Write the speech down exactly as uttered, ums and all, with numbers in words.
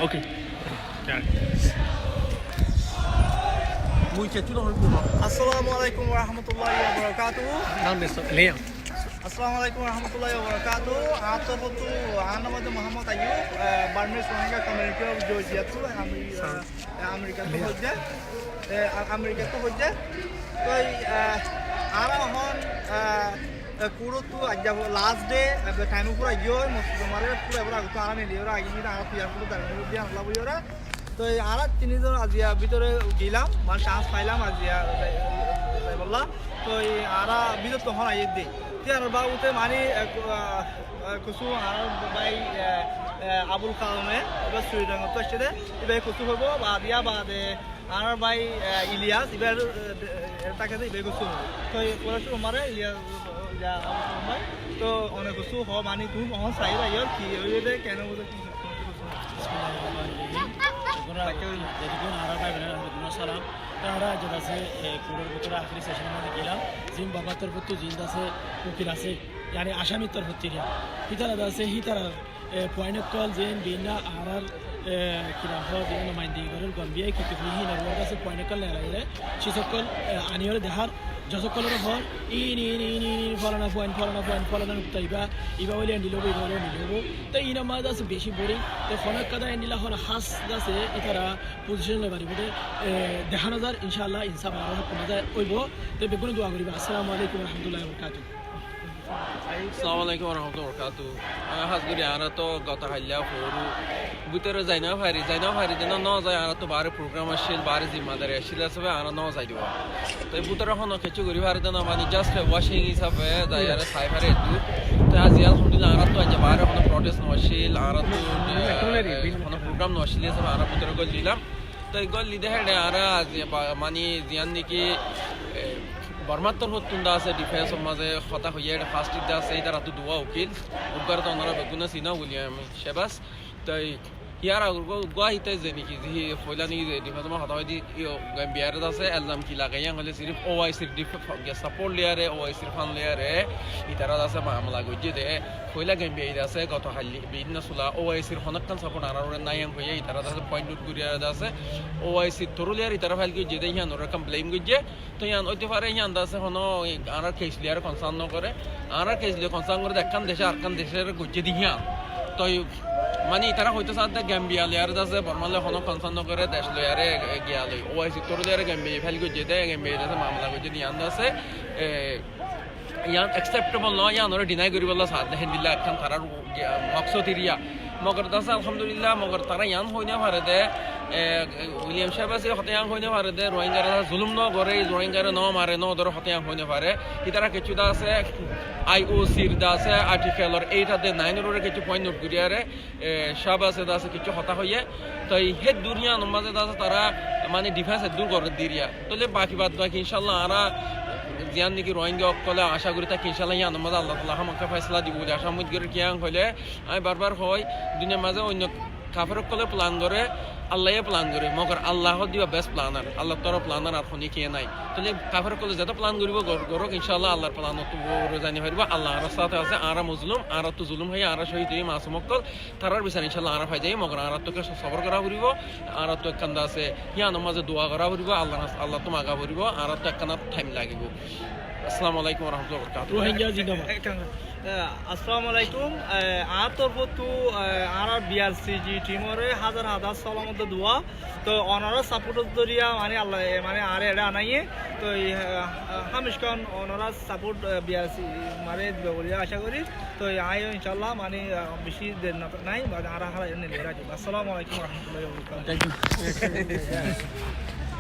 Ok. Assalamu alaikum warahmatullahi wabarakatuhu. Assalamu alaikum warahmatullahi wabarakatuhu. Añár torfóttu, añár nam óilde Muhammad Ayub, eh, Burmese Rohingya Community of Georgia ttu, Ameri-, eh, Amerikattú hoijjé, eh, a-, Amerikattú hoijjé. Toi, eh, añára ehón, eh, E, kuçóttu aijja last day, e, time fúrai giyói, mosjid ot mare fúrai fúrai agottú añára neli fúrai agi giyói, añára tiyar fúrai dari fúrai diyan Allah buli ore. Toi añára tin zon aijja bútore geilam, mane chance failam aijja zai-, zaibolla. Toi añára bútottu ehón aiyér de. Toi añára babote mane, e, ku-, a, e, kessú añára bái, e, e, Abul Kalome, ibá Sweden ottú aiccé de, ibá kessú hoibo, baade, baade, Añárar bái, eh, Iliyas, ibá, eh, de-, eh, táke de, ibá kessú hoó. Toi, e, fura cúru mare, Iliyas, eh, ya, Abul Kalam bái. Toi, one kessú hoó, mani, tuñí ehón sai raiyó, ki óiye de, kene óiye de, ki, ki, ki kessú hoó. Bismillahir rahmanir rahim. Beggún, beggún añárar bái boinor beggúnore salam. Toi añára aijja asé, e, kuçór bútore ahéri session ot geilam. Zin babár torfóttu zin asé, ukil asé. Yáni asamir torfóttu. Hítara asé, hítara e, point ókkol zin bibinno añárar, e, ki nam hoó, zin numaindagi gorér Gambia, ki ki hoó, híin or uore asé point ókkol neelai ore, sis ókkol, e, ani ore dehár, joj ókkolore hoór, in, in, in, in, in, folana point, folana point, folana nukta ibá, ibá óile endilla óibo, ibá óile endilla óibo. Toi iín or mazé asé beci boring. Toi hono ekka de endilla hono hás asé, ítara position loi faribó de, e, dehá no zar, incállah, insaf añárar hók or mazé óibo. Toi beggúne dua goriba. Assalamu alaikum warahmatullahi wabarakatuh. Assalamu alaikum warahmatullahi wabarakatuh. Añí hás gorí añára to goto hailla foóru bútore zai no fari, zai no fari de no, no zai, añára to baáre program accíl, baáre zimmadari accíl hísabe añára no zai de. Toi bútore hono kessú gorí fari de no, mani just watching hísabe zai añára sai fari eddur. Toi aijja alhamdulillah añára to aijja baáre hono protest no accíl, añára to, e, hono program no accíl hísabe añára bútore góli dilam. Toi góli de héçe añára aijja ba-, mani ziyán niki, e, Bormar torfóttun de asé, defense or mazé hotá hoiyé, héçe first aid de asé, ítarattu duwá ukil. Uggwáre to onora beggúne sino, William Shebas. Toi híyar age uggwá, uggwá híte ze niki, ze foila niki ze defense or mazé hotá hoiyé de, Gambia re de asé, elzam ki lagaiyé hoilé sirif O I C r dif-, ge support loiyaré, O I C r fund loiyaré, ítara de asé mamela goijjé de, foila Gambia re de asé, goto hailla, bibinno sula O I C r honó ekkán support añárar uore nai hoiyé, ítara de asé point out goijjé de asé, O I C r through loiyaré ítara file goijjé de, híyan ore ekkán blame goijjé, Toi yián óito fare, yián de asé hono añárar case loiyaré concern no goré. Añárar case loi concern goré de ekkán decé arekkán decóre goijjé de yián. Toi mani itará hoitó saá de Gambia loiyaré de asé, Borma loi hono concern no goré, dec loiyaré, e, giya loi. O I C r through loiyaré Gambia ye file goijjé de, Gambia ye de asé mamela goijjé de yián de asé, e, yián acceptable no, yián ore deny goríbolla saá de héndilla ekkán tarár, e, moksod eriya. Mogor de asé alhamdulillah, mogor tará yián hoi no fare de, e, William Shebas e hotá yián hoi no fare de, Rohingya re zulum no goré, Rohingya re no mare, no dóre hotá yián hoi no fare. Itará kessú de asé I O C r de asé article or eight ar de nine or uore kessú point note goríyaré, e, Shebas e de asé kessú hotá hoiyé. Toi héddur yián or mazé de asé tará mani defense eddur goré de eriya. Tóile baki bad baki inshallah añára ziyán niki Rohingya ókkole acá gorí táki inshallah yián or mazé Allah taala hámaká faisala dibo buli acá ummid gorí. Kiyá hoilé Añí barbar hoói, duniyar mazé oinno kafer ókkole plan goré, Allaye plan goré, mogor Allah hoó de ibá best planner, Allar toró planner ar hono kiyé nái. Tóile kafer ókkole zeto plan goríbo gor-, gorók, inshaAllah Allar plan ottu uore zai no faribó. Allah añárar sáte asé, añára mozlum, añárattu zulum hoiyé, añára cóhid óiyi masum ókkol, tarár bisar inshaAllah añára fai zaiyum, mogor añárattu ekkán sobor gorá foribó, añárattu ekkán de asé, híyanor mazé dua gorá foribó, Allar, Allattu maga foribó, añárattu ekkán thaim lagibó. Assalamu alaikum warahmatullahi wabarakatuh. Rohingya zindabad. Ekkán Eh, assalamu alaikum. Eh, añár torfóttu, eh, añárar B R C G team ore házar házar salam ar dua. Toi onorar support or zoriya, mane Allah, eh, mane añáre eçé anaiyé. Toi, eh, hámickán onorar support, eh, B R C mane dibo buli acá gorí. Toi añí inshaAllah, mane, eh, beci der no nai, bade añára hála enne loi rakí. Assalamu alaikum warahmatullahi wabarakatuh. Thank you.